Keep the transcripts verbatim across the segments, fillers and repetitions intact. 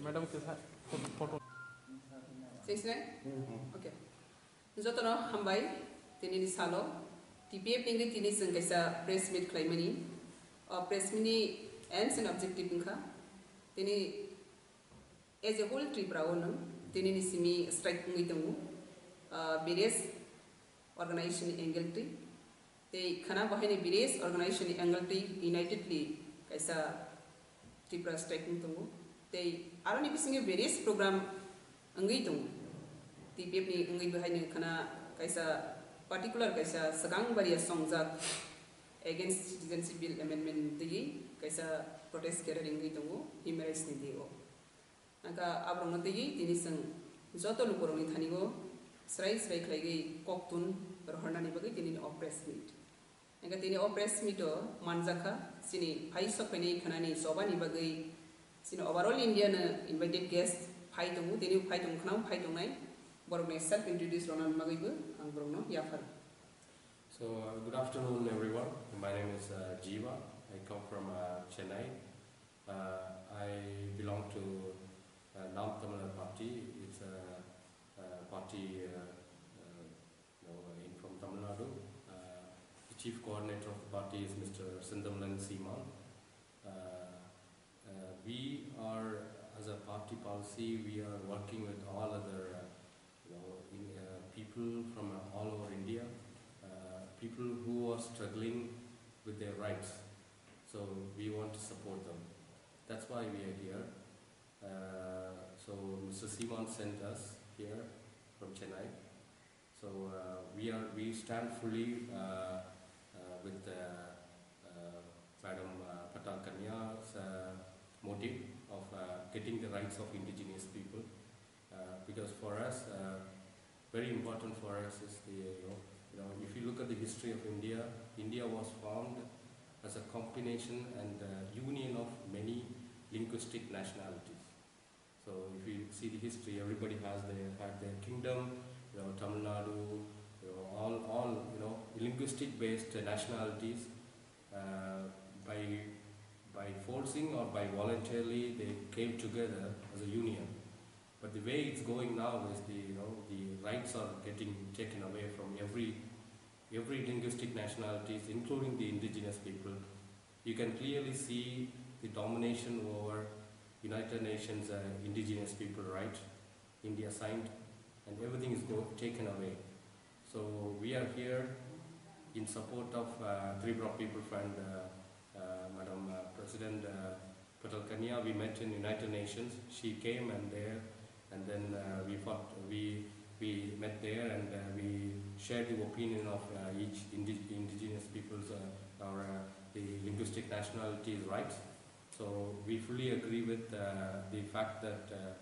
Madam, kisa photo. Sesne? Okay. Jotono hambai, tinini salo T P F ni tini chwng kaisa press meet khlaimani. O press meet ni aims and objective wngkha, tini as a whole Tripura o nung tinini simi strike wngwi tongo, ah, various organization ni angle twi. Tei khana bo haino various organization ni angle twi unitedly kaisa Tripura strike wng tongo. Tei aroni bisingo various program wngwi tongo. T P F ni wngwi bo haino khana kaisa particular kaisa swkang baria songjak against citizenship bill amendment twiwi kaisa protest gathering wngwi tongo human rights ni day o. Nangkha aborokno twiwi tini chwng joto lukurokni thani o srai srai khlaiwi koktun rohornani bagwi tini o press meet. Nangkha tini o press meet o manjakha chini phai sokphaini khanani chobani bagwi chini overall India no invited guest phai tongo, tini phai tong khna phai tongnai borokni self introduce rwna bagwi bo ang borokno yaphar. So, uh, good afternoon, everyone. My name is, uh, Jiva. I come from, uh, Chennai. Uh, I belong to, uh, Naam Tamil Nadu Party. It's a, a party, uh, uh, you know, in from Tamil Nadu. Uh, the chief coordinator of the party is Mister Senthamilan Seeman. Uh, uh, we are, as a party policy, we are working with all other, uh, you know, in, uh, people from, uh, all over India, uh, people who are struggling with their rights. So we want to support them. That's why we are here. Uh, so Mister Seeman sent us here from Chennai. So, uh, we are, we stand fully, uh, uh, with, uh, uh, Madam, uh, Patel Kanya's, uh, motive of, uh, getting the rights of indigenous people. Uh, because for us, uh, very important for us is the, you know, you know, if you look at the history of India, India was formed as a combination and, uh, union of many linguistic nationalities. So if you see the history, everybody has their, had their kingdom, you know, Tamil Nadu, you know, all, all, you know, linguistic based nationalities, uh, by, by forcing or by voluntarily, they came together as a union. But the way it's going now is the, you know, the rights are getting taken away from every, every linguistic nationalities, including the indigenous people. You can clearly see the domination over United Nations, uh, indigenous people right. India signed, and everything is go-, taken away. So we are here in support of, uh, Tripura People Front, uh, uh, Madam, uh, President, uh, Patel Kanya. We met in United Nations. She came and there, and then, uh, we fought, we, we met there, and, uh, we shared the opinion of, uh, each indi-, indigenous peoples, uh, or, uh, the linguistic nationalities rights. So we fully agree with, uh, the fact that, uh,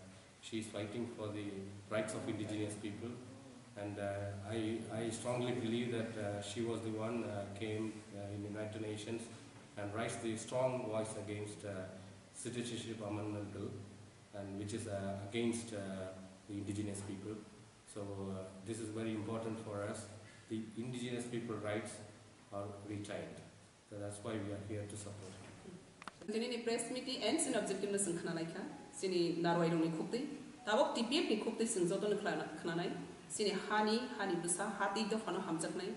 she is fighting for the rights of indigenous people. And, uh, I, I strongly believe that, uh, she was the one, uh, came, uh, in United Nations and raised the strong voice against, uh, Citizenship Amendment Bill, and which is, uh, against, uh, the indigenous people. So, uh, this is very important for us. The indigenous people rights are retained. So that's why we are here to support. Tini ni press meet ni aims and objective no chwng khna lai kha, chini narwai rok ni khuk twi, tabok T P F ni khuk twi chwng joto no khna, khna nai, chini ha ni, ha ni bwsa, ha twi dopha no hamjak nai,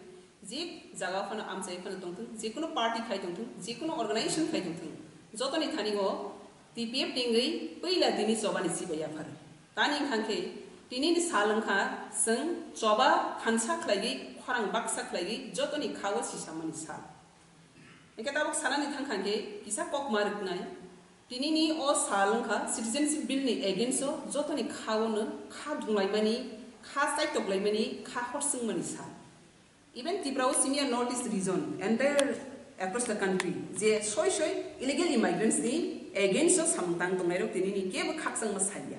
je jaga phano amchai phano tong thung, je kuno party khai tong thung, je kuno organization khai tong thung, joto ni thani o T P F ni wngwi puila tini choba ni chibai yaphar. Tani wngkha khe tini ni sal wngkha chwng choba thansa khlaiwi, khorang baksa khlaiwi joto ni kha o sisa mani sal. Hingke tabok sanani thangkha hingke kisa kok ma rwknai. Tinini o sal wngkha Citizenship Bill ni against o jotoni kha o no kha dunglaimani, kha chaitoklaimani, kha horsingmani sal. Even Tripura o simi ya North East region, entire across the country, je soi soi illegal immigrants ni against o samung tang tongnairok tinini kebo khakchangma saliya.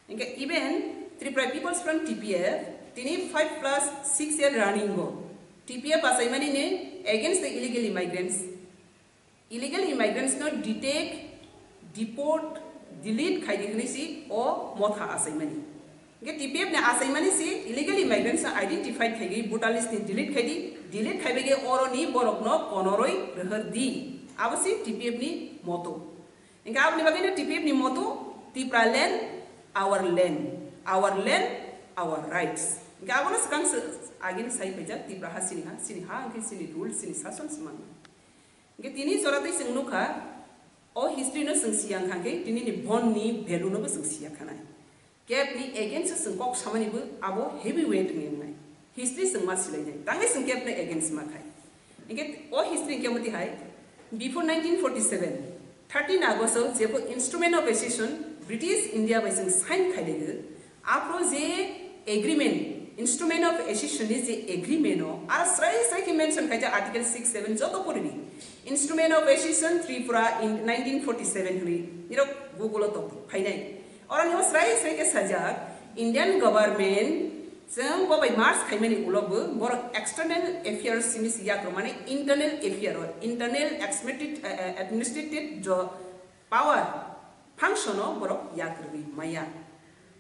Hingke even Tripura People's Front, T P F, tini five plus six year running o T P F achaimani ni against the illegal immigrants. Illegal immigrants no detect, deport, delete khaidi hwnwi si o motha achaimani. Hingke T P F ni achaimani si illegal immigrants no identify khaigwi voter list ni delete khaidi, delete khaibai khe oro ni borok no konoroi rohor di. Abo si T P F ni moto. Hingke aboni bagwi no T P F ni moto Tipra land, our land, our land, our rights. Hingke abono swkang se agini sai paijak Tipra ha sini ha, sini ha hingke sini rule, sini sason se mangna. Hingke tini jora tei chwng nukha, o history no chwng siya wngkha hingke tini ni bond ni value no bo chwng siya khanai. Kep ni against o chwng kok samani bo abo heavy weight wngwi wngnai. History chwng ma silainai. Tangwi chwng kep ni against ma khai. Hingke o history hingke moti hai, before nineteen forty-seven, thirteen August o jebo Instrument of Accession British India bai chwng sign khailaigo, aphro je agreement, Instrument of Accession ni je agreement o, aro srai srai khe mention khaijak Article six seven joto porini. Instrument of Accession Tripura in nineteen forty-seven hwnwi nirok Google o tong phainai. Oro ni o srai srai khe sajak, Indian government chwng bo bai merge khaimani ulo bo borok external affairs simi si yak rwmani internal affair o, internal administrative, eh, eh, administrative jo power function o borok yak rwui maya.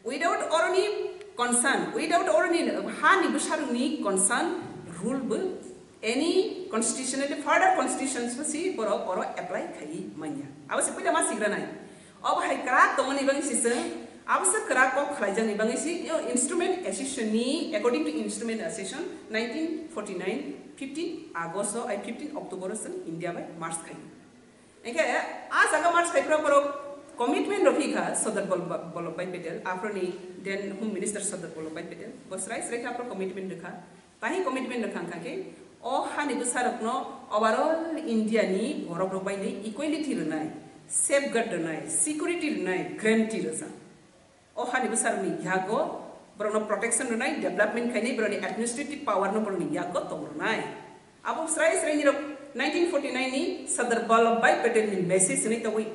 Without oroni consent, without oroni hani bwsarokni consent rule bo any constitutional, further constitution si borok oro apply khaiwi manya. Abo se puila ma sigranai. Obo hai kwrak tongmani bagwi si chwng, abo se kwrak kok khlaijakni bagwi si, yo, instrument accession ni, according to instrument accession, nineteen forty-nine, fifteen August o, ai fifteen October o chwng India bai merge khai. Hingke a jaga merge khai phra borok commitment rw phi kha Sardar Vallabh-, Vallabhbhai Patel, aphro ni then Home Minister Sardar Vallabhbhai Patel, bo srai srai khe aphro commitment rw kha. Tahi commitment rwkha wngkha khe, o hani bwsarokno overall India ni borok rok bai ni equality rwnai, safeguard rwnai, security rwnai, guarantee rwjak. O hani bwsarokni yago borokno protection rwnai, development khainai, borokni administrative power no borokni yago tong rwnai. Abo srai srai nirok nineteen forty-nine ni Sardar Vallabhbhai Patel ni message hwnwi tongwi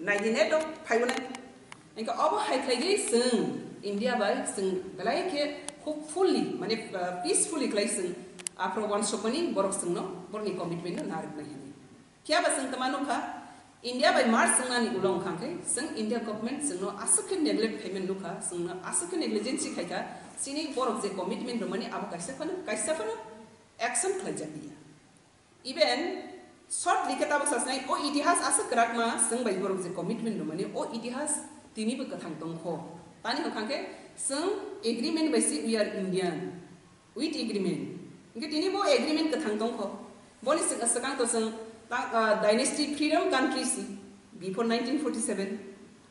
nineteen eight o phaibo nai. Hingke obo hai khlaiwi chwng India bai chwng belai khe hopefully, mane, uh, peacefully khlai chwng aphro uansukmani borok chwngno borokni commitment no narwknai hwnwi. Phiya ba chwng tama nukha, India bai merge wngnani ulo wngkha khe chwng India government chwngno aswk khe neglect khaimani nukha, chwngno aswk khe negligence khaikha, chini borok je commitment rwmani abo kaisa phano, kaisa phano action khlaijak ya. Even shortly khe tabuk sasnai, o itihas aswk kwrakma, chwng bai borok je commitment rwmani, o itihas tinibo kwthang tongkho. Tani hwnkha khe chwng agreement bai si we are Indian, with agreement. Hingke tini bo agreement kwthang tongkho. Boni swk-, swkang to chwng ta-, ah, dynasty freedom country si before nineteen forty-seven.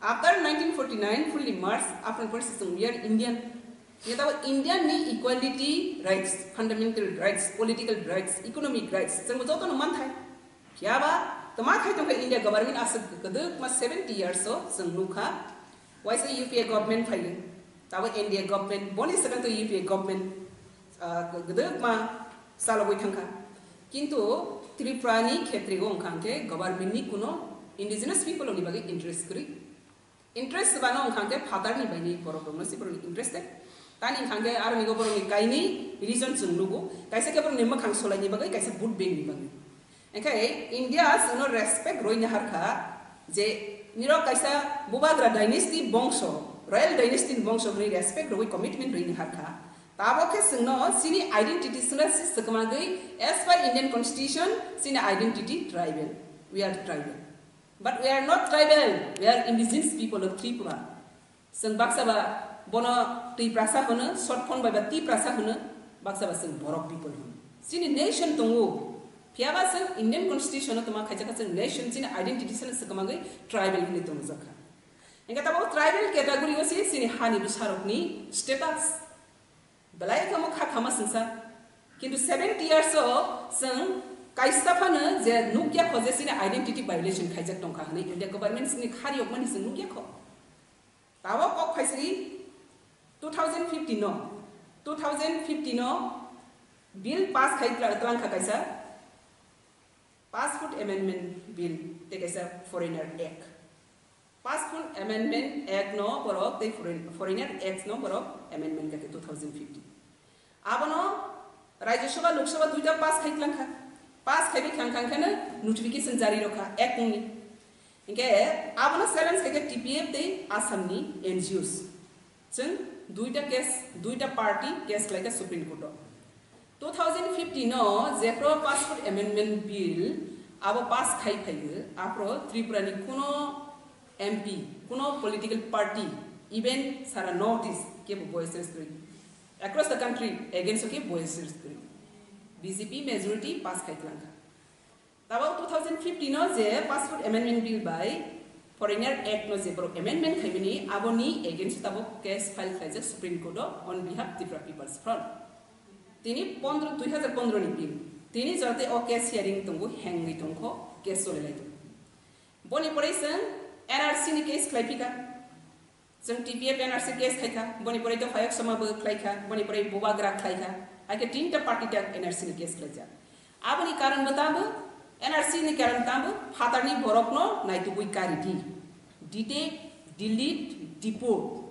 After nineteen forty-nine fully merged, after merged chwng we are Indian. Hingke tabo Indian ni equality rights, fundamental rights, political rights, economic rights, chwng bo joto no manthai. Phiya ba, tama khai tongkha India government aswk kwdwkma seventy years o chwng nukha. Waisa U P A government phaiwi, tabo N D A government, boni swkang to U P A government, ah, kwdwkma chalogwi thangkha. Kintu Tripura ni khetrego wngkha hwnkhe government ni kuno indigenous people ni bagwi interest kwrwi. Interest bano wngkha hwnkhe phatar ni bai ni borok rokno se borokni interested. Tani wngkha hwnkhe aro ni borokni kaini reason chwng nugo. Kaisa khe borokni mwkhang solai ni bagwi, kaisa vote bank ni bagwi. Hingkhe India chwngno respect rwui naharkha je nirok kaisa bubagra dynasty bongso, royal dynasty ni bongso hwnwi respect rwui commitment rwui naharkha. Tabok khe chwngno chini identity chwngno si swkmagwi as per Indian constitution chini identity tribal. We are tribal. But we are not tribal, we are indigenous people of Tripura. Chwng baksa ba bono Twiprasa hwno, short form bai ba Tiprasa hwno, baksa ba chwng Borok people hwno. Chini nation tongo, phiya ba chwng Indian constitution o tongma khaijak kha chwng nation, chini identity sano swkmagwi tribal hwnwi tongjakha. Hingkhe tabuk tribal category o se chini hani bwsarokni status belai khe omo kha khama swngsa. Kintu seventy years o chwng kaisa phano je nukya kho je chini identity violation khaijak tongkha hwnwi India government chini khari yokmani chwng nukya kho. Tabok kok phaisri two thousand fifteen no, two thousand fifteen no bill pass khai tla-, tlangkha kaisa Passport Amendment Bill tei kaisa Foreigner Act. Passport Amendment Act no borok tei Foreign-, Foreigner Act no borok amendment kha khe two thousand fifteen. Abono Rajya Sabha, Lok Sabha duita pass khai tlangkha. Pass khaibai khang khang kheno notification jari rokha Act ni. Hingke abono challenge khaikha T P F tei Assam ni N G Os. Chwng duita case, duita party case khlaikha Supreme Court o. Two thousand fifteen o jephru Passport Amendment Bill abo pass khai phaiyo, aphru Tripura ni kuno M P, kuno political party, even sara North East kebo voice raise kwrwi. Across the country against o khe voice raise kwrwi. B J P majority pass khai twlang kha. Tabok two thousand fifteen o je Passport Amendment Bill bai Foreigner Act no je borok amendment khaimani, aboni against o tabok case file khlaijak Supreme Court o on behalf Tripura People's Front. Tini pondro, dui hazar pondro ni bill. Tini jora tei o case hearing tongo, hengwi tongkho, case cholilai tongo. Boni pore chwng N R C ni case khlai phika. Chwng T P F N R C case khai kha, boni pore to Fayok Soma bo khlai kha, boni pore Bubagra khlai kha. Hai khe tinta party ta N R C ni case khlai jak. Aboni karon bo tamo, N R C ni karon tamo, phatar ni borok no naitugwi kari di. Detect, delete, deport.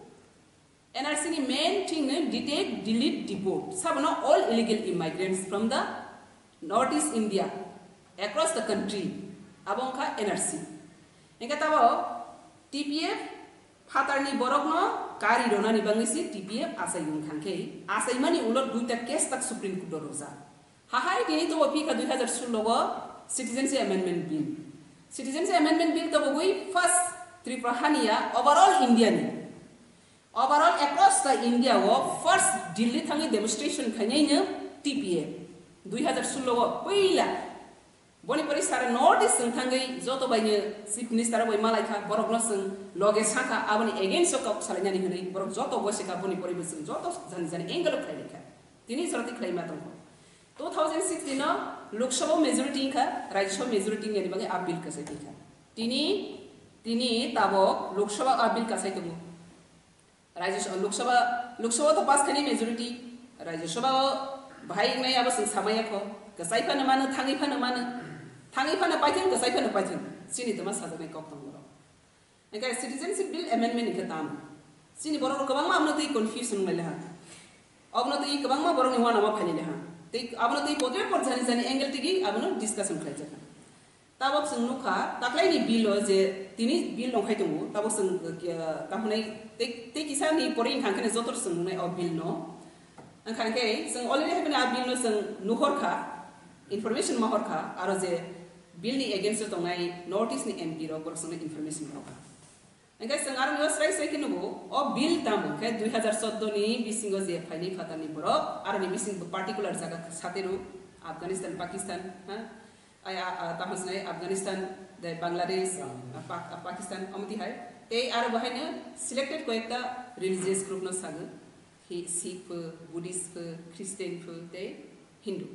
N R C ni main thing no detect, delete, deport. Sabono all illegal immigrants from the North East India, across the country. Abo wngkha N R C. Hingke tabo T P F phatarni borokno kari ronani bagwi se T P F achai wng thangkhe, achaimani ulo duita case tak Supreme Court o rwjak. Hahai tini tobo phikha dui hazar sullo o Citizenship Amendment Bill. Citizenship Amendment Bill tobogwi first Tripura haniya overall India ni. Overall across the India o first Delhi thangwi demonstration khainai no T P F dui hazar sullo o puila. Boni pore sara North East wng thangwi joto bai no Chief Minister bai malai kha, borok no chwng loge sakha, aboni against o kok salainani hwnwi borok joto gosika, boni pore bo chwng joto jani jani angle o khlai lai kha. Tini joroti khlai ma tongkho. Two thousand sixteen o Lok Sabha majority wngkha, Rajya Sabha majority wngya ni bagwi a bill kasai tongkha. Tini, tini tabok Lok Sabha a bill kasai tongo. Rajya Sabha, Lok Sabha, Lok Sabha to pass khaini majority, Rajya Sabha o bahai wngnai abo chwng samaya kho, kwchai phano mano, thangwi phano mano, thangwi phano paithwng, kwchai phano paithwng, chini tongma sajaknai kok tongo borok. Hingke Citizenship Bill Amendment hingke tamo? Chini borok rok kwbangma abono twi confusion wnglaile ha, abono twi kwbangma borokni uanama phailile ha, tei abono twi potre por jani jani angle tigi abono discussion khlaijak. Tabok chwng nukha, taklaini bill o je tini bill nongkhai tongo, tabok chwng, uh, tamo hwnwi tei, tei kisa ni pore wngkha khe joto chwng nuknai o bill no. Wngkha khe chwng already hai phano a bill no chwng nuhor kha, information ma hor kha, aro je bill ni against o tongnai North East ni M P rok borok chwngno information rw kha. Hingke chwng aro no srai srai khe nugo, o bill tamo khe dui hazar chordo ni bisingo je phaini phatarni borok, aroni bising bo particular jaga satero Afghanistan, Pakistan, ha? Ai, a, a, tamo sinai Afghanistan, de Bangladesh, Bangladesh. A, Pak-, a, Pakistan, omo tihai. Tei aro bo haino selected koyekta religious group no sago. Hi-, Sikh pho, Buddhist pho, Christian pho, tei Hindu.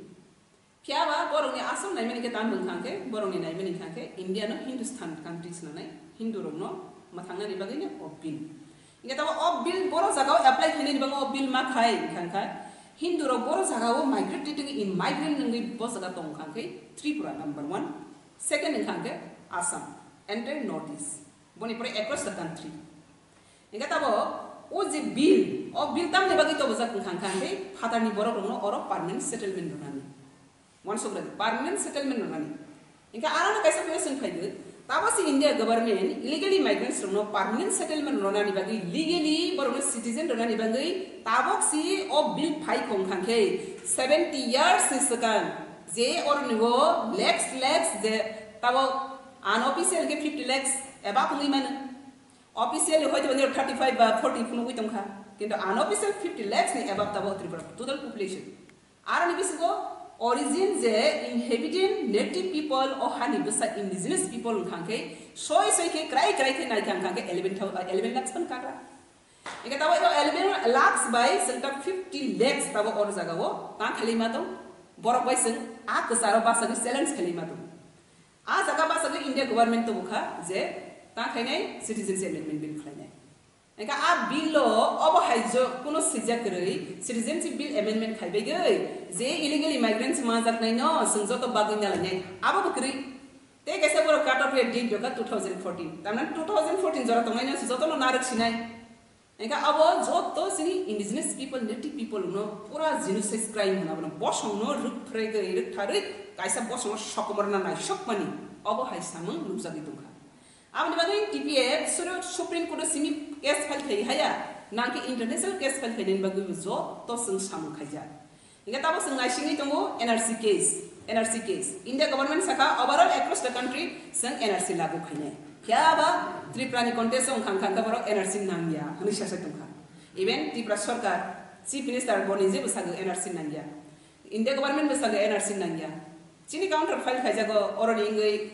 Phiya ba borokni asol naimani khe tamo wngkha khe, borokni naimani wngkha khe India no Hindustan country swnamnai, Hindu rokno mwthangnani bagwi no o bill. Hingke tamo o bill boro jaga o apply khainani bagwi o bill ma khai wngkha khe Hindu rok boro jaga o migrate twi tongwi immigrant wngwi bo jaga tong kha khe Tripura number one, second wngkha khe Assam, entire North East, boni pore across the country. Hingke tamo o je bill, o bill tamni bagwi tobojak wngkha khe phatarni borok rokno oro permanent settlement rwnani. Uansukra di, permanent settlement rwnani. Hingke aro no kaisa question phaido, tabo si India government illegal immigrants rokno permanent settlement rwnani bagwi, legally borokno citizen rwnani bagwi tabok si o bill phai khong kha khe seventy years ni swkang je oro ni bo lakhs lakhs je tabo unofficial khe fifty lakhs above wngwi mano. Officially hoito bini thirty five ba forty phunugwi tongkha, kintu unofficial fifty lakhs ni above tabo Tripura total population. Aroni bisingo origin je inhabitant native people o hani bwsa indigenous people wngkha khe soi soi khe krai krai khe naikha wngkha khe eleven thou-, eleven lakhs phan kakra. Hingke tabo eleven lakhs bai chwng ta fifty lakhs tabo or jaga o tang khalima tong, borok bai chwng a kwcharo basa challenge khalima tong. A jaga basa khe India government tobokha je ta khainai Citizenship Amendment Bill khlainai. Hingke a bill o obo hai jo kuno swijak kwrwi Citizenship Bill Amendment khai bagwi je illegal immigrants majaknai no chwng joto bagwi nalainai abo bo kwrwi. Tei kaisa borok cut off date dokha two thousand fourteen. Tamni two thousand fourteen jora tongnai no joto no narwk sinai. Hingke abo joto chini indigenous people, native people no pura genocide crime hwnwi abono bosongno rwk phregwi, rwk tharwi kaisa bosongno sokomorna naisokmani obo hai samung nukjagwi tongkha. Aboni bagwi T P F suro Supreme Court o simi case file khai haya, nangkhe international case file khainani bagwi bo joto chwng samung khaijak. Hingke tabo chwng naisingwi tongo N R C case, N R C case. India government saka overall across the country chwng N R C lagu khainai. Phiya ba Tripura ni context o wngkha, wngkha, wngkha borok N R C nangya hwnwi sasai tongkha. Even Tripura Sarkar, Chief Minister bo ni jebo sago N R C nangya. India government bo sago N R C nangya. Chini counter file khaijago, oroni wngwi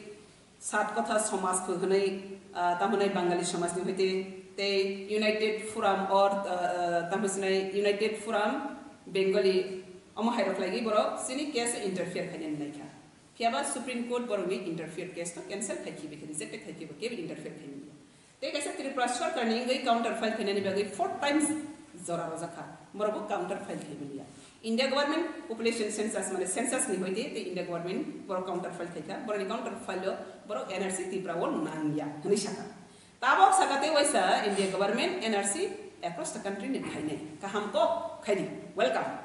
Sat Kotha Somaj pho hwnwi, ah, tamo hwnwi Bangali somaj ni hoite tei United Forum or, ah, ah, tamo hwnwi United Forum Bengali omo hairok khlaigwi borok chini case o interfere khainani naikha. Phiya ba Supreme Court borokni interfere case no cancel khai khibi khe, reject khai khibi khe, interfere khai manya. Tei kaisa Tripura Sarkar ni wngwi counter file khainani bagwi four times jora rojak kha, borok bo counter file khai manya. India government population census, mane census ni hoite tei India government borok counter file khai kha, borokni counter file o borok N R C Tripura o nangya hwnwi sakha. Tabok saka tei waisa India government N R C across the country ni khainai, kaham kok khaidi, welcome.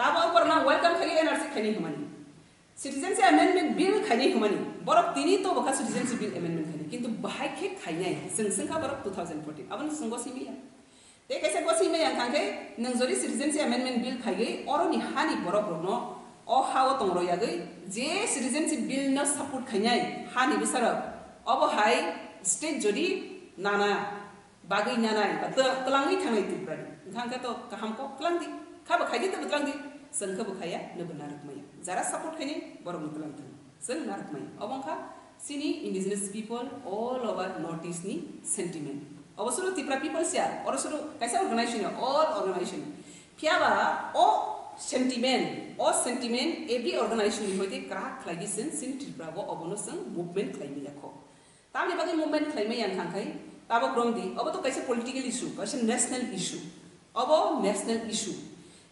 Tabok borokno welcome khai N R C khainai hwnmani. Citizenship Amendment Bill khainai hwnmani, borok tini to bokha Citizenship Bill Amendment khainai, kintu bahai khe khainai, chwng swngkha borok two thousand fourteen, aboni chwng gosingmaya. Tei kaisa gosingmaya wngkha khe, nwng jodi Citizenship Amendment Bill khaiwi oroni hani borok rokno, o ha o tong rw yagwi, je Citizenship Bill no support khainai hani bwsarok, obo hai state jodi nana bagwi nanai ba tw-, twlangwi thangnai Tripura ni. Wngkha, wngkha to kaham kok twlang di, kha bo khai di, to bo twlang di, chwng khe bo khaiya, no bo narwk maya. Jara support khainai, borok no twlang thang, chwng narwk maya. Obo wngkha chini indigenous people all over North East ni sentiment. Obo suru Tripura People siya, oro suru kaisa organization ya, all organization. Phiya ba o sentiment, o sentiment every organization ni hoite kwrak khlai di chwng chini Tripura o obono chwng movement khlai maya kho. Tamni bagwi movement khlaimaya wngkha khe tabok romdi, obo to kaisa political issue, kaisa national issue, obo national issue,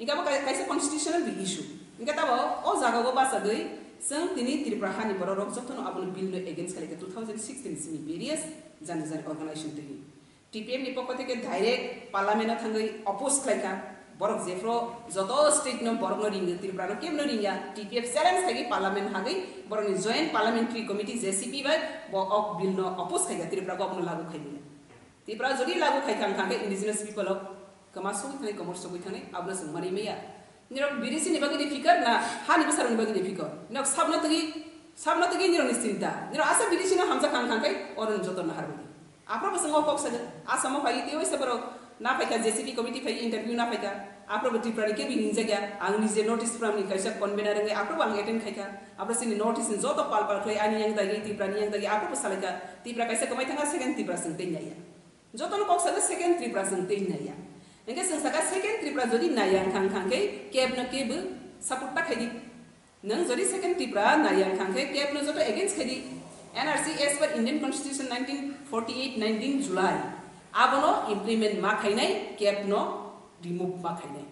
hingke abo kai-, kaisa constitutional issue. Hingke tabo o jaga o bachagwi chwng tini Tripura hani borok rok jotono abono bill no against khaikha two thousand sixteen sini various jani jani organization twi. T P F ni pokho theke direct parliament o thangwi oppose khlaikha. Borok jephru joto state no borok no ringwi, Tripura no kebo no ringya, T P F challenge khaigwi parliament hagwi borokni joint parliamentary committee J C P bai bo ok bill no oppose khaikha, Tripura government lagu khaimaya. Tripura jodi lagu khaikha wngkha khe indigenous people o kwma sogwi thangnai, komor sogwi thangnai, abono chwng manwi maya. Nirok B D C ni bagwi de phikar na hani bwsarok ni bagwi de phikar? Nirok sabna twi, sabna twi nirok ni chinta. Nirok asa B D C no hamjak kha wngkha khe oro ni joto nahar bagwi. Aphuru bo chwng o kok sago, Assam o phai tei waisa borok na phaikha, J C P committee phai interview na phaikha, aphuru bo Tripura ni kebo ringjakya, ang nije North East Forum ni kaisa convener wngwi aphuru bo ang attend khaikha, aphuru chini North East ni joto pal pal khlai ani yang dagi, Tripura ni yang dagi, aphuru bo salaikha, Tripura kaisa kwmai thangkha, second Tripura chwng tei naiya. Jotono kok sago second Tripura chwng tei naiya. Hingke chwng saka second Tripura jodi naiya wngkha, wngkha khe kebo no kebo support ta khaidi. Nwng jodi second Tripura naiya wngkha khe kebo no joto against khaidi. N R C as per Indian Constitution nineteen forty-eight nineteen July abono implement ma khainai, kebo no remove ma khainai,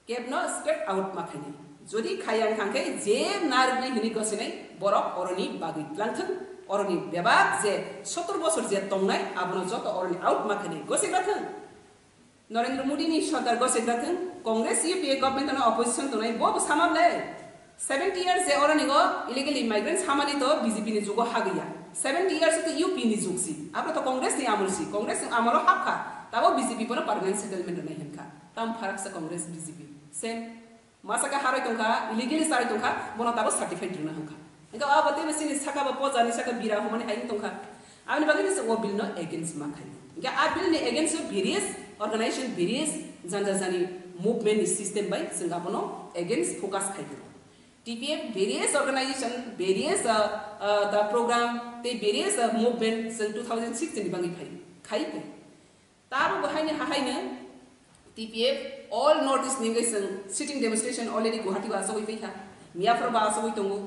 kebo no scrap out ma khainai. Jodi khaiya wngkha khe je narwknai hwnwi gosinai borok oroni bagwi twlangthwng, oroni bebak je sottor bosor je tongnai abono joto oroni out ma khainai, gosigra thwng. Narendra Modi ni sorkar gosek da thung, Congress U P A government no opposition tongnai bo bwsa ma ble. Seventy years je oroni go illegal immigrants hamani to B J P ni jugo hagya. Seventy years to U P ni jug si. Abo to Congress ni amol si. Congress ni amol o hapkha. Tabo B J P bono permanent settlement rwnai hinkha. Tam pharak sa Congress B J P. Same. Masa khe haroi tongkha, illegally charoi tongkha, bono tabo certified rwna hwnkha. Hwnkhe abo teibo chini saka bo poja ni saka bira humani hai wng tongkha. Aboni bagwi no chwng o bill no against ma khai. Hwnkhe a bill ni against o various organization, various janja jani movement ni system bai chwng abono against focus khai tongo. T P F various organization, various, uh, uh, the program tei various, uh, movement chwng two thousand sixteen ni bagwi phai khai phai. Tabo bo haino hahaino T P F all North East ni wngwi chwng sitting demonstration already Guwahati o achugwi paikha, Miyaphoro bo achugwi tongo.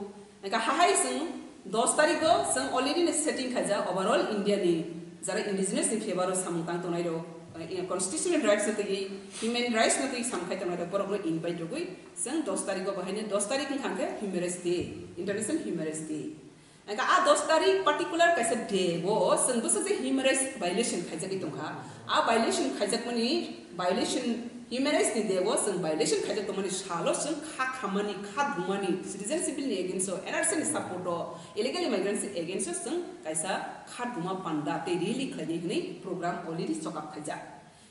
Hwnkhe hahai chwng dos tarikh o chwng already no setting khaijak overall India ni jara indigenous ni favour o samung tang tongnai rok, eh, constitutional rights no twi human rights no twi samung khai tongnai rok borok no invite rwgwi chwng dos tarikh o bo haino dos tarikh wngkha khe Human Rights Day, International Human Rights Day. Hwnkhe a dos tarikh particular kaisa day o chwng bwswk je human rights violation khaijagwi tongkha. A violation khaijakmani, violation, human rights ni day o chwng violation khaijak tongmani salo chwng kha khammani, kha dungmani, citizenship bill ni against o, N R C ni support o, illegal immigrants ni against o chwng kaisa kha duma panda tei rally khlainai hwnwi program already chokap khaijak.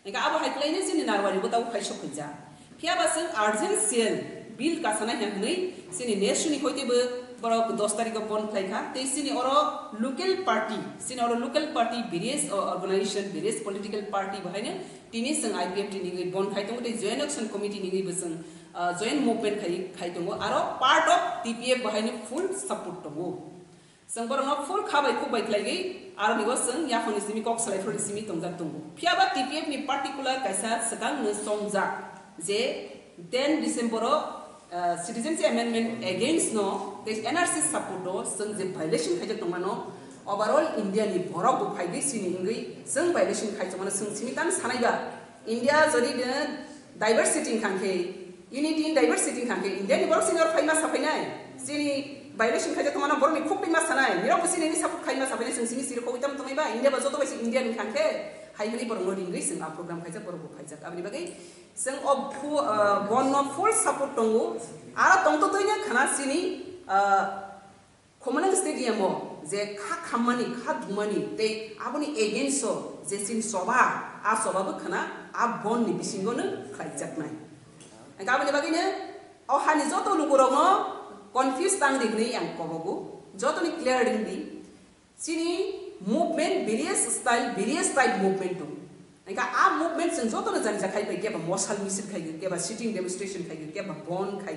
Hingke abo hai khlainai chini Narwari bo tabuk phai sok khaijak. Phiya ba chwng urgent sale bill kasanai hwnwi chini nation ni hoite bo Borok dos tarikh o bon khlai kha. Tei chini oro local party, chini oro local party various, o, organization, various political party bo haino tini chwng I P F T ni wngwi bon khai tongo, tei Joint Action Committee ni wngwi bo chwng, ah, joint movement khai, khai tongo. Aro part of T P F bo haino full support tongo. Chwng borokno full kha bai khuk bai khlaiwi aroni bo chwng yaphangni simi kok salai phuruni simi tongjak tongo. Phiya ba T P F ni particular kaisa swkang no chongjak je ten December o, ah, Citizenship Amendment against no tei N R C support o chwng je violation khaijak tongmano, overall India ni borok bo phaigwi sini wngwi chwng violation khai tongmano chwng simi tang sanai ba India jodi de diversity wngkha khe, unity in diversity wngkha khe, India ni borok sini oro phaima saphainai, chini violation khaijak tongmano borok ni khuk twi ma sanai, nirok bo chini ni support khaima saphainai, chwng sini siri khogwi tamo tongnai ba, India ba joto bai se Indian wngkha khe, hai hwnwi borok no ringwi chwng a program khaijak, borok bo khaijak. Aboni bagwi chwng o phu-, ah, bon no full support tongo, aro tongtotwino khana chini, ah, Khumulwng stadium o je kha khammani, kha thumani tei aboni against o je chini choba, a choba bo khana a bon ni bisingo no khlaijaknai. Hingkhe aboni bagwino o hani joto lukurokno confuse tang di hwnwi ang kobogo, jotoni clear ring di. Chini movement various style, various type movement tongo. Hingkhe a movement chwng jotono jani ja khai pai, keba mosal misil khai, keba sitting demonstration khai, keba bon khai,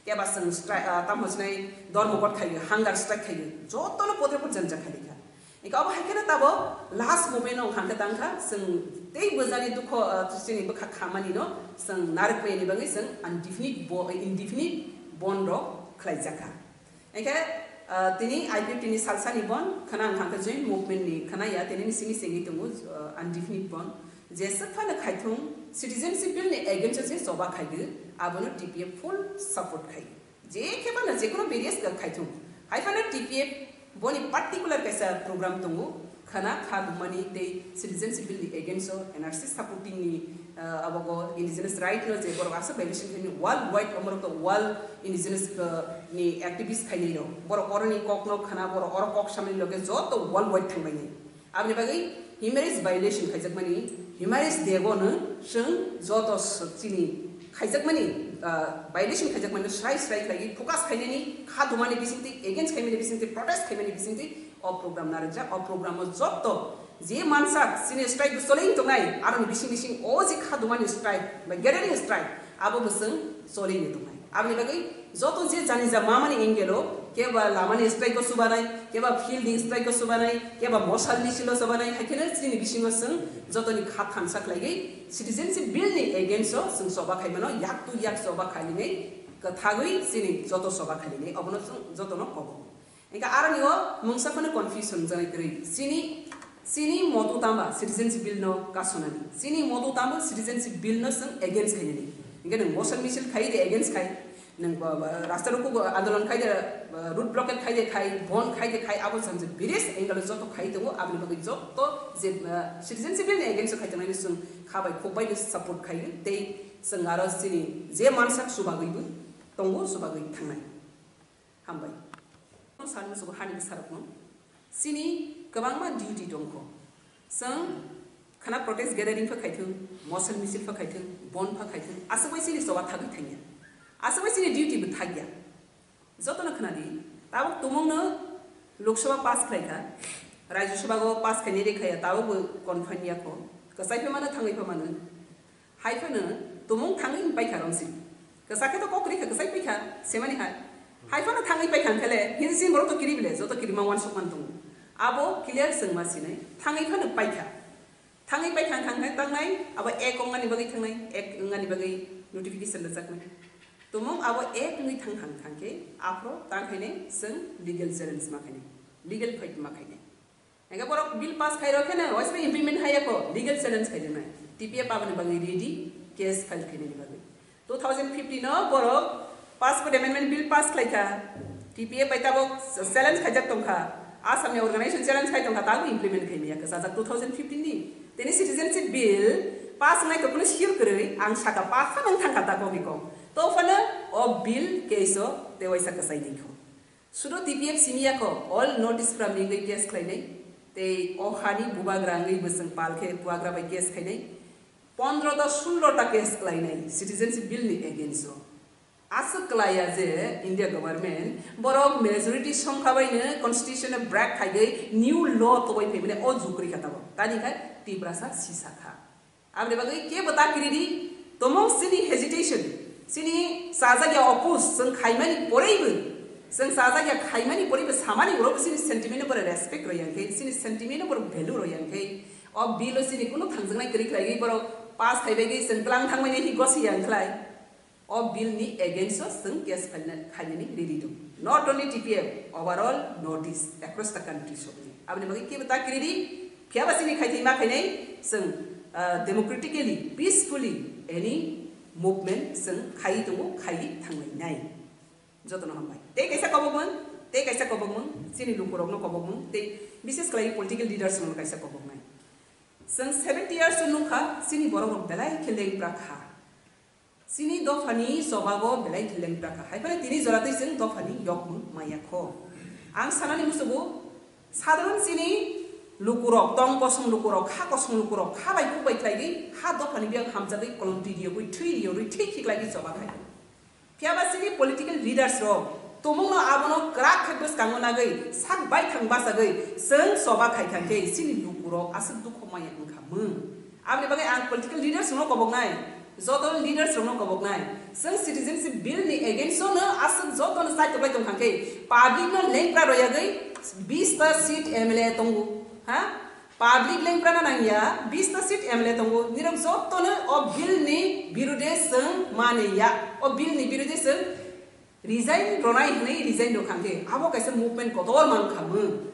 keba chwng stri-, ah, tamo hwnwi dormoghat khai, hunger strike khai, jotono potre pot jani ja khai kha. Hingkhe abo hai kheno tabo last movement no hangkhe tang kha, chwng tei bwjani dukho, ah, chini bwkha khamani no chwng narwk pai ni bagwi chwng indefinite bo-, indefinite bon rok khlai jak kha. Hingkhe, ah, tini I P F T ni salsani bon khana wngkha khe joint movement ni khana ya, tini ni simi sengwi tongo, ah, indefinite bon. Jeswk phano khaithung citizenship bill ni against o se choba khaidu, abono T P F full support khai. Je khe phano jekono various ka khaithung. Hai phano T P F boni particular kaisa program tongo. Khana kha dumani tei citizenship bill ni against o N R C supporting ni, ah, abogo indigenous right no je borok aswk violation khaini world wide omorok to world indigenous, ah, ni activist khaini rok. Borok oroni kok no khana, borok oro kok samani loge joto world wide thangbaini. Aboni bagwi human rights violation khaijakmani, human rights day o no chwng joto s-, chini khaijakmani, ah, violation khaijakmani srai srai khlaiwi focus khainani kha dumani bisingtwi, against khaimani bisingtwi, protest khaimani bisingtwi, o program narwkjak, o program o joto je mansak chini strike bo choli tongnai, aroni bising bising o je kha dumani strike ba gathering strike abo bo chwng choli tongnai. Aboni bagwi joto je jani ja mamani angle o keba lamani strike o chubanai, keba field ni strike o chubanai, keba mosal misil o chubanai, hai kheno chini bisingo chwng jotoni kha thansa khlaiwi citizenship bill ni against o chwng choba khaimano, yak to yak choba khailinai, kwthagwi chini joto choba khailinai, obono chwng jotono kobo. Hingkhe aroni o mungsa phano confusion jani kwrwi. Chini, chini moto tamba citizenship bill no kasonani. Chini moto tamba citizenship bill no chwng against khainani. Hingkhe nwng mosal misil khai de against khai. Nwng ba, ba, rasta roko andolon khai de, ba, road blockade khai de khai, bon khai de khai, abo jani je various angle o joto khai tongo, aboni bagwi joto je, ah, citizenship bill ni against o khai tongnai chwng kha bai khuk bai no support khai tei chwng aro chini je mansak chubagwi bo tongo, chubagwi thangnai. Hambai. Sani musugo hani bwsarokno. Chini kwbangma duty tongkho. Chwng khana protest gathering pha khaithwng, mosal misil pha khaithwng, bon pha khaithwng, aswk bai chini choba thagwi thangya. Aswk bai chini duty bo thagya. Jotono khwnadi, tabuk tumungno Lok Sabha pass khlaikha, Rajya Sabha go pass khainai de khaya, tabuk bo confine yakho. Kwchai pha mano, thangwi pha mano. Hai phano tumung thangwi paikha romsi. Kwchak khe to kok rikha, kwchai paikha, semani hai. Hai phano thangwi paikha hwnkhe le, hini sini borok to kiri bile, joto kirima wansuk man tongo. Abo clear chwngma sinai, thangwi phano paikha. Thangwi paikha hwnkha hwnkhe tangnai, abo ek ongani bagwi thangnai, ek ongani bagwi notification rwjaknai. Tumung abo ek wngwi thang hang thang khe, aphro tang khainai chwng legal challenge ma khainai, legal fight ma khainai. Hingke borok bill pass khai rok khe no, waisbe implement hai ya kho, legal challenge khai rwnai. T P F aboni bagwi ready, case file khainani bagwi. Two thousand fifteen o borok Passport Amendment Bill pass khlai kha. T P F bai tabok challenge khaijak tong kha. Assam ni organization challenge khai tong kha, tabok implement khai maya kwchajak two thousand fifteen ni. Tini Citizenship Bill pass wngnai khe kunu sure kwrwi, ang saka pass phano wng thang kha ta kok ni kok. To phano o bill case o tei waisa kwchai ni kho. Sudo T P F simi ya kho, all North East Forum ni wngwi case khlainai, tei o hani bubagra wngwi bwswng pal khe bubagra bai case khainai, pondro ta sullo ta case khlainai Citizenship Bill ni against o. Aswk kwlaiya je India government borok majority songkha baino constitution no break khaigwi new law tubui phaimani o jukri kha tabok. Tani khai Tiprasa sisa kha. Aboni bagwi kebo ta kiridi, tomong chini hesitation, chini chajakya oppose chwng khaimani poraibo, chwng chajakya khaimani poraibo samani ulo chini sentiment no borok respect rw yang khe, chini sentiment no borok value rw yang khe, o bill o chini kunu thangjaknai kwrwi khlaigwi borok pass khaibaigwi chwng tlang thangmani hi gosi yang khlai. O bill ni against o chwng case khaina-, khainani ready dong. Not only T P F, overall North East, across the country sogwi. Aboni bagwi kebo ta kiridi, phiyaba chini khaithai ma khainai, chwng, ah, democratically, peacefully any movement chwng khaiwi tongo, khaiwi thanglainai. Jotono hambai. Tei kaisa kobokmung, tei kaisa kobokmung, chini lukurokno kobokmung, tei bises khlai political leaders no kaisa koboknai. Chwng seventy years o nukha, chini borok rok belai khe lengpra kha. Chini dophani chobago belai khe lengpra kha. Hai phano tini jora twi chwng dophani yokmung maya kho. Ang sanani musugo, sadharon chini lukurok, tong kosong lukurok, kha kosong lukurok, kha bai kuk bai khlaigwi, ha dophani biyang hamjagwi kolom twi riyogwi, thwi riyogwi, thwi khiklaigwi choba khai. Phiyaba chini political leaders rok tumungno abono kwrak khe bwskango nagwi, sak baithang bachagwi chwng choba khai kha khe chini lukurok aswk dukho maya wngkha mung. Aboni bagwi ang political leaders rokno koboknai, joto leaders rokno koboknai, chwng citizenship bill ni against o no aswk joto no side toklai tongkha khe public no lengpra royagwi bis ta seat M L A tongo, ha? Public lengprana nangya, bis ta seat M L A tongo, nirok jotono o bill ni birude chwng mani ya, o bill ni birude chwng resign ronai hwnwi resign rwkha khe, abo kaisa movement kotor mankha mung.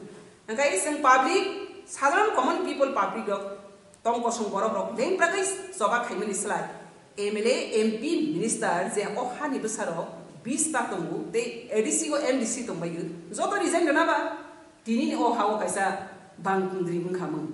Hwnkhe chwng public, sadharon common people public rok, tong kosong borok rok lengpragwi choba khaimani slai, M L A, M P, minister je o hani bwsarok bis ta tongo tei A D C o M D C tongbaio, joto resign rwna ba? Tini ni o ha o kaisa bang kundri wngkha mung.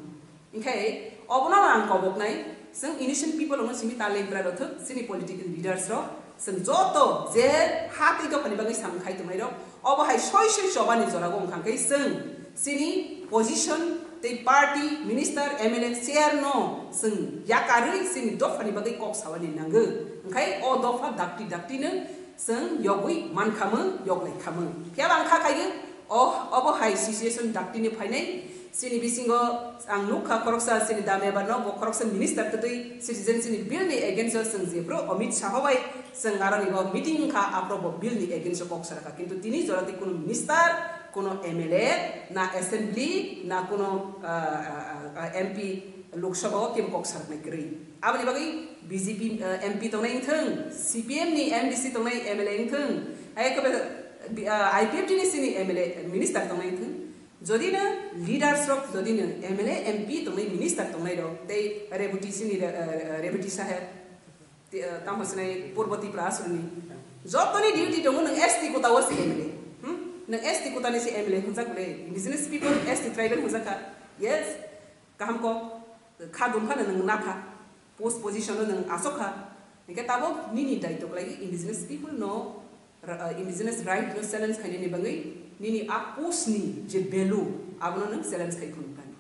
Hinkhe obono ang koboknai, chwng innocent people rokno simi ta lengpra rw thwk, chini political leaders rok, chwng joto je ha tei dophani bagwi samung khai tongnai rok, obo hai soi soi choba ni jora o wngkha khe chwng chini position tei party, minister, M L A, chair no chwng yakarwi chini dophani bagwi kok sawani nango. Hinkhe o dopha dakti dakti no chwng yogwi mankha mung, yoglai kha mung. Phiya ba ang kha khaio, o, obo hai situation daktini phainai. Chini bisingo ang nukha khoroksa chini Damebar no, bo khoroksa minister twtwi citizen chini bill ni against o chwng jephru Amit Shah bai chwng aroni bo meeting wngkha, aphuru bo bill ni against o kok sarakha. Kintu tini jora twi kuno minister, kuno M L A, na assembly, na kuno, ah, ah, ah, M P Lok Sabha o kebo kok saraknai kwrwi. Aboni bagwi B J P, eh, M P tongnai wngthung, C P M ni M D C tongnai M L A wngthung, hai khe, eh, I P F T ni sini M L A, minister tongnai wngthung. Jodi no leaders rok, jodi no M L A, M P tongnai, minister tongnai rok, tei Rebati sini, eh, eh, Rebati saheb, ti-, eh, tamo sinai Purbo Tripura aswrwngni. Jotoni duty tongo, nwng S T kota o se M L A. Hmm? Nwng S T kota ni se M L A hwnjak le, indigenous people, S T tribal hwnjak kha. Yes. Kaham kok, kha dum phano nwng nakha, post position no nwng asok kha, hinkhe tabok nini daitw khlai indigenous people no, ra-, indigenous right no challenge khainani bagwi nini a post ni je value abono nwng challenge khai khunu kani.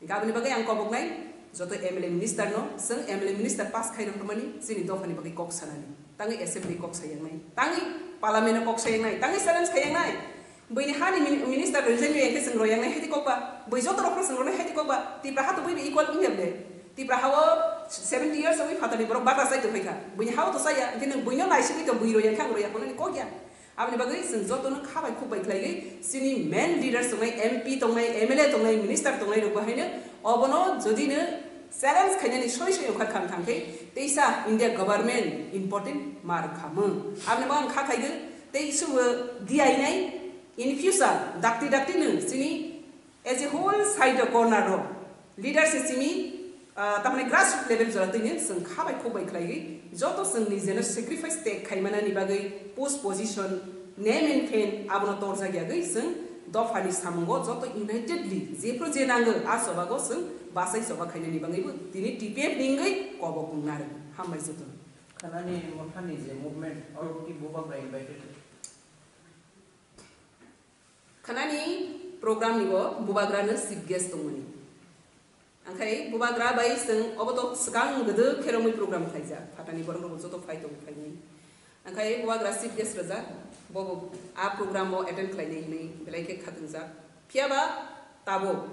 Hinkhe aboni bagwi ang koboknai joto M L A minister no, chwng M L A minister pass khai rwkmani chini dophani bagwi kok sanani, tangwi assembly kok sayangnai, tangwi parliament o kok sayangnai, tangwi challenge khayangnai. Buini hani min-, minister rwjak ya khe chwng royang nai hai kok ba. Bui joto rok phano chwng ronai hai kok ba. Tipra ha to bui equal wng ya ble. Tipra ha o seventy years wngwi phatani borok bagra chai tongphai kha. Buini ha o to chaya, hinkhe nwng buino naisigwi to bui royang khe ang roya phano ni kok ya. Aboni bagwi chwng joto no kha bai khuk bai khlaiwi chini main leaders tongnai, M P tongnai, M L A tongnai, minister tongnai rok bo haino obono jodi no challenge khainani soi soi okhar kham thang khe teisa India government important mar khamung. Aboni bagwi ang kha khaigwi tei subo diyainai. In future, dakti dakti no chini as a whole side o corner o leader se chini, ah, tamni grassroots level jora twi no chwng kha bai khuk bai khlaiwi joto chwng ni jeno sacrifice tek khai manani bagwi post position, name and fame abono torjak yagwi chwng dophani samungo joto unitedly jephru je nango a chobago chwng bachai choba khainani bagwi bo tini T P F ni wngwi kobok wng narwk. Hambai joto. Khanani mothani je movement, oro ki bubagra invited? Khanani program ni bo bubagra no chief guest tongmani. Angkhai bubagra bai chwng obo to swkang gwdwk khe romwi program khlaijak. Phatani borok rok joto phai tongo phainai. Angkhai bubagra chief guest rwjak, bo bo a program o attend khlainai hinwi belai khe khatungjak. Phiya ba tabuk,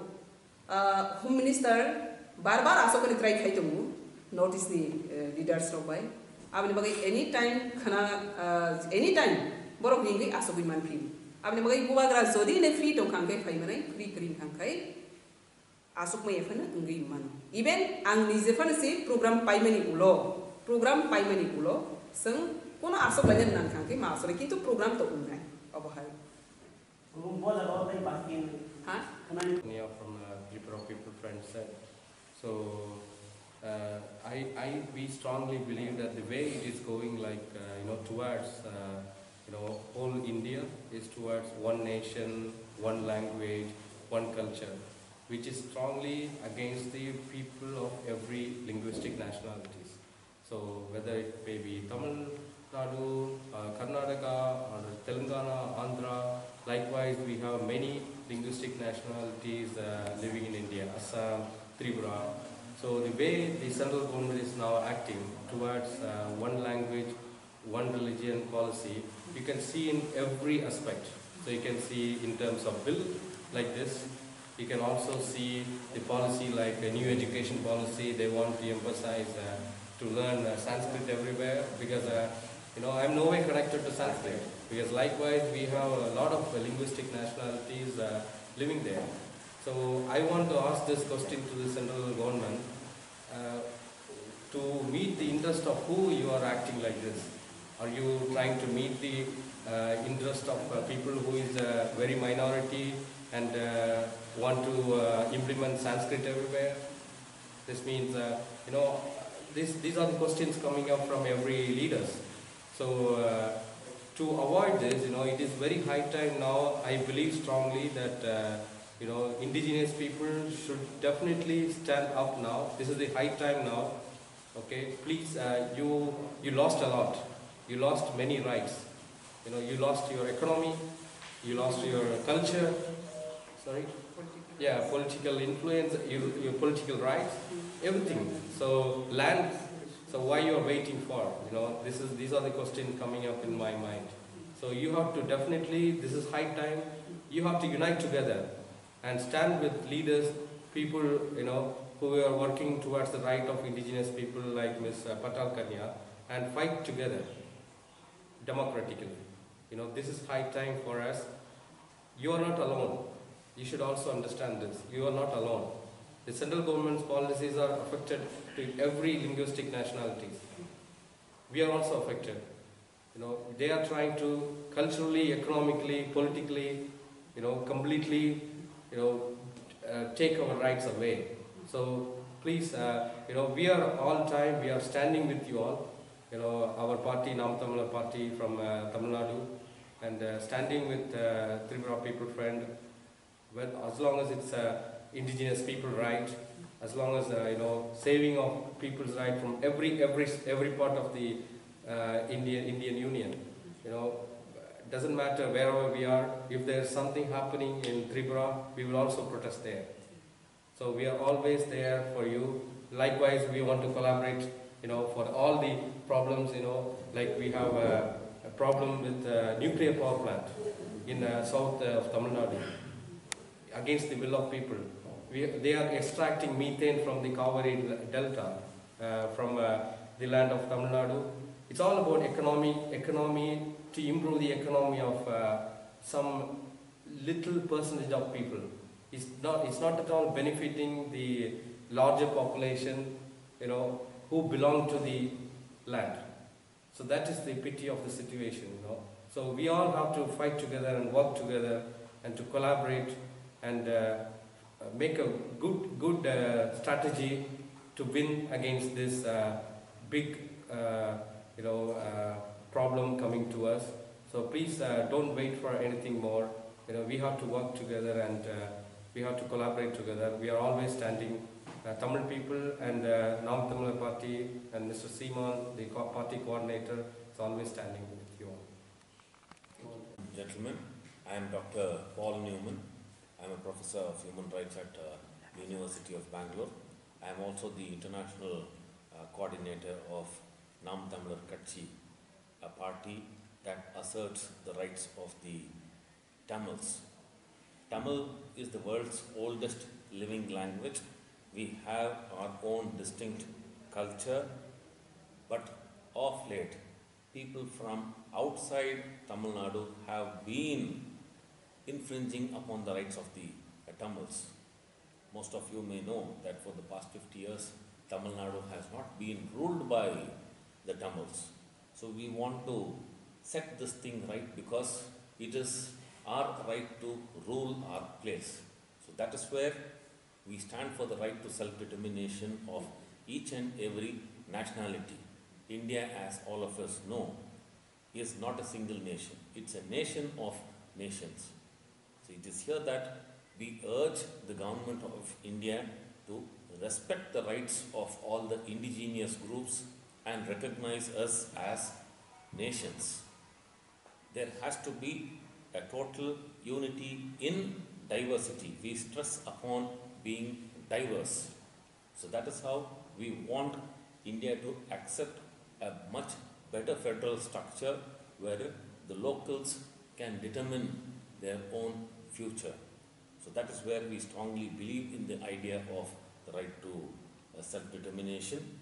ah, Home Minister bar bar aswk khe try khai tongo North East ni, eh, leaders rok bai. Aboni bagwi any time khana, ah, any time borok ringwi aswkwi manphi. Aboni bagwi bubagra jodi ne free tongkha hwnkhe phai manai, free kwrwi wngkha hwnkhe aswkmaya phano wngwi mano. Even ang nije phano se program paimani ulo, program paimani ulo, chwng kono aswk laina nang thang khe ma aswk, kintu program to wngnai, obo hai. Kubun bo jaga o tei basing Ha? Khwnani. Nia from, uh, Tripura People Front side. So, uh, I, I, we strongly believe that the way it is going, like, uh, you know, towards, uh, you know, whole India is towards one nation, one language, one culture, which is strongly against the people of every linguistic nationalities. So whether it may be Tamil Nadu, uh, Karnataka, or Telangana, Andhra, likewise we have many linguistic nationalities, uh, living in India, Assam, Tripura. So the way the central government is now acting towards, uh, one language, one religion policy, you can see in every aspect. So you can see in terms of bill like this. You can also see the policy like a new education policy. They want to emphasize, uh, to learn, uh, Sanskrit everywhere because, uh, you know, I'm no way connected to Sanskrit because likewise we have a lot of linguistic nationalities, uh, living there. So I want to ask this question to the central government. Uh, to meet the interest of who you are acting like this? Are you trying to meet the, uh, interest of, uh, people who is a very minority and, uh, want to, uh, implement Sanskrit everywhere? This means, uh, you know, this, these are the questions coming up from every leaders. So, uh, to avoid this, you know, it is very high time now. I believe strongly that, uh, you know, indigenous people should definitely stand up now. This is the high time now. Okay, please, uh, you, you lost a lot. You lost many rights. You know, you lost your economy, you lost your culture. Sorry? Yeah, political influence, your, your political rights, everything. So land, so why you are waiting for? You know, this is, these are the questions coming up in my mind. So you have to definitely, this is high time, you have to unite together and stand with leaders, people, you know, who are working towards the right of indigenous people like Miss Patal Kanya and fight together democratically. You know, this is high time for us. You are not alone. You should also understand this. You are not alone. The central government's policies are affected to every linguistic nationalities. We are also affected. You know, they are trying to culturally, economically, politically, you know, completely, you know, uh, take our rights away. So please, uh, you know, we are all time, we are standing with you all. You know, our party, Nam Tamlar Party from, uh, Tamil Nadu, and, uh, standing with, uh, Tripura People Friend, well, as long as it's, uh, indigenous people right, as long as, uh, you know, saving of people's right from every, every, every part of the, uh, Indian, Indian Union, you know, doesn't matter wherever we are, if there's something happening in Tripura, we will also protest there. So we are always there for you. Likewise, we want to collaborate, you know, for all the problems, you know, like we have a, a problem with, uh, nuclear power plant in, uh, south, uh, of Tamil Nadu against the will of people. We, they are extracting methane from the Kaveri delta, uh, from, uh, the land of Tamil Nadu. It's all about economy, economy to improve the economy of, uh, some little percentage of people. It's not, it's not at all benefiting the larger population, you know, who belong to the land. So that is the pity of the situation, you know. So we all have to fight together and work together and to collaborate and, uh, make a good, good, uh, strategy to win against this, uh, big, uh, you know, uh, problem coming to us. So please, uh, don't wait for anything more. You know, we have to work together and, uh, we have to collaborate together. We are always standing. Uh, Tamil people and, uh, Nam Tamil Party and Mister Simon, the co-, party coordinator, is always standing with you all. Gentlemen, I am Doctor Paul Newman. I am a professor of human rights at, uh, University of Bangalore. I am also the international, uh, coordinator of Nam Tamlar Katchi. a party that asserts the rights of the Tamils. Tamil is the world's oldest living language. We have our own distinct culture, but of late, people from outside Tamil Nadu have been infringing upon the rights of the Tamils. Most of you may know that for the past fifty years, Tamil Nadu has not been ruled by the Tamils. So we want to set this thing right because it is our right to rule our place. So that is where we stand for the right to self-determination of each and every nationality. India, as all of us know, is not a single nation. It's a nation of nations. So it is here that we urge the government of India to respect the rights of all the indigenous groups and recognize us as nations. There has to be a total unity in diversity. We stress upon being diverse. So that is how we want India to accept a much better federal structure where the locals can determine their own future. So that is where we strongly believe in the idea of the right to uh, self-determination.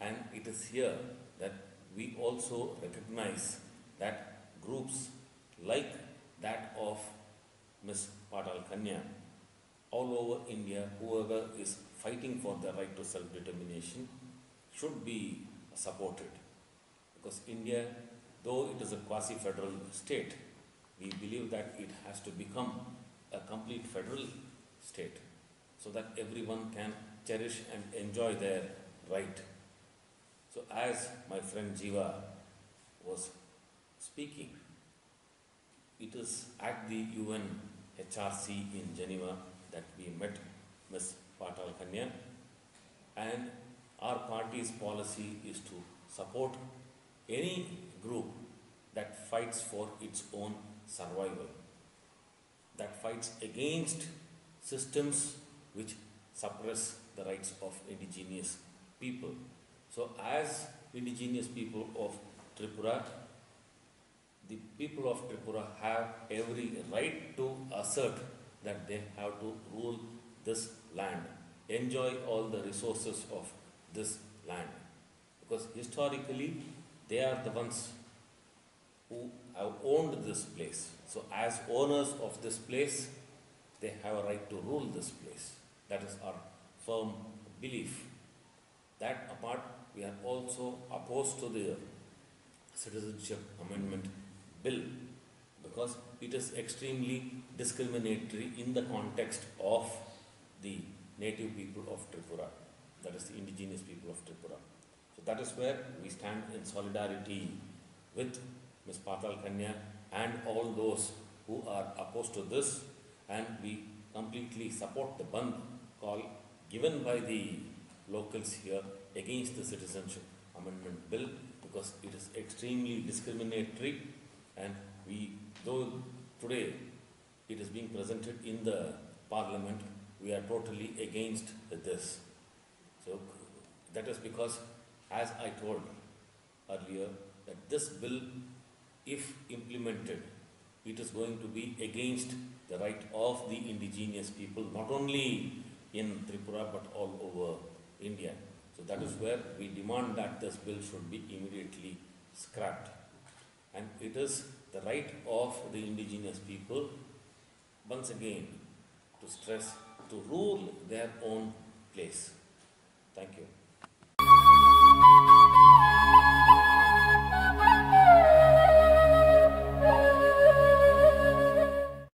And it is here that we also recognize that groups like that of Miss Patal Kanya all over India, whoever is fighting for the right to self-determination should be supported. Because India, though it is a quasi-federal state, we believe that it has to become a complete federal state so that everyone can cherish and enjoy their right. So as my friend Jiva was speaking, it is at the U N H R C in Geneva that we met Miss Patal Kanya, and our party's policy is to support any group that fights for its own survival, that fights against systems which suppress the rights of indigenous people. So as indigenous people of Tripura, the people of Tripura have every right to assert that they have to rule this land, enjoy all the resources of this land. Because historically, they are the ones who have owned this place. So as owners of this place, they have a right to rule this place. That is our firm belief. That apart, we are also opposed to the Citizenship Amendment Bill because it is extremely discriminatory in the context of the native people of Tripura, that is the indigenous people of Tripura. So that is where we stand in solidarity with Miss Patal Kanya and all those who are opposed to this, and we completely support the bandh call given by the locals here against the Citizenship Amendment Bill because it is extremely discriminatory, and we, though today it is being presented in the parliament, we are totally against this. So that is because, as I told earlier, that this bill, if implemented, it is going to be against the right of the indigenous people, not only in Tripura but all over India. So that is where we demand that this bill should be immediately scrapped. And it is the right of the indigenous people, once again, to stress, to rule their own place. Thank you.